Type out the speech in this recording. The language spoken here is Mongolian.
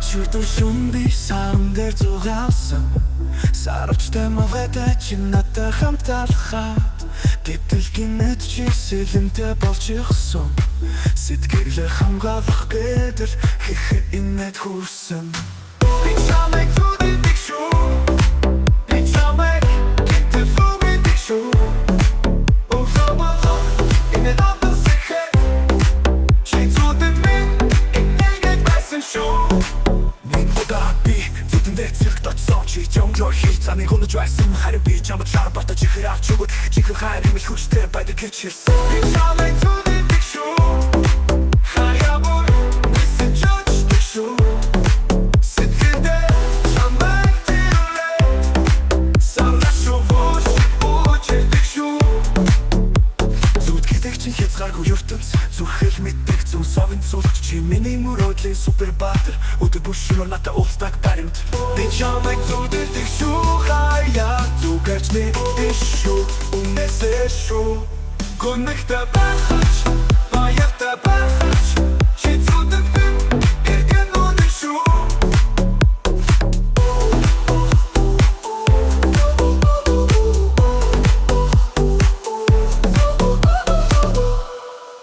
Өчигдөр шөнө би саран дээр зугаалсан. Саравчтай мавьяатай чи надтай хамт алхаад, гэтэл гэнэт чи сэлэнтэй болчихсон. Сэтгэлээ хамгаалах гээд л хэхэ инээд хүрсэн. Би чамайг зүүдэлдэг шүү. Би чамайг гэтэл үгээдэг шүү. Өглөө болгон инээд амдан сэхэд чи зүүдэн минь инээгээд байсан шүү. Нэг удаа би зүүдэндээ циркт очсон. Чи жонглёр хийж замыг унаж байсан. Харин би чамд шар батаж ихээр авч өгöd. Жинхэнэ хайр юм л хүчтэй байдаг гэж хэлсэн. Би чамайг зүүдэлдэг шүү. Хаяа бүр бисэн чөчдөг шүү. Сэтгэлдээ чамайг тэрүүлээд сарнай шувуу шиг үжирдэг шүү. Зүүд гэдэг чинь хязгааргүй ертөнц. Зүрхэл мэддэг зүүн совин цулч. Чи миний мөрөөдлийн супер баатар. Өдөр бүр шөнөөр надтай уулздаг баримт. Би чамайг зүүдэлдэг шүү. Хаяа зүгээр ч нэгдэж шүү. Үнээсээ шүү. Гүнэгтэй байхаж, баяртай байхаж.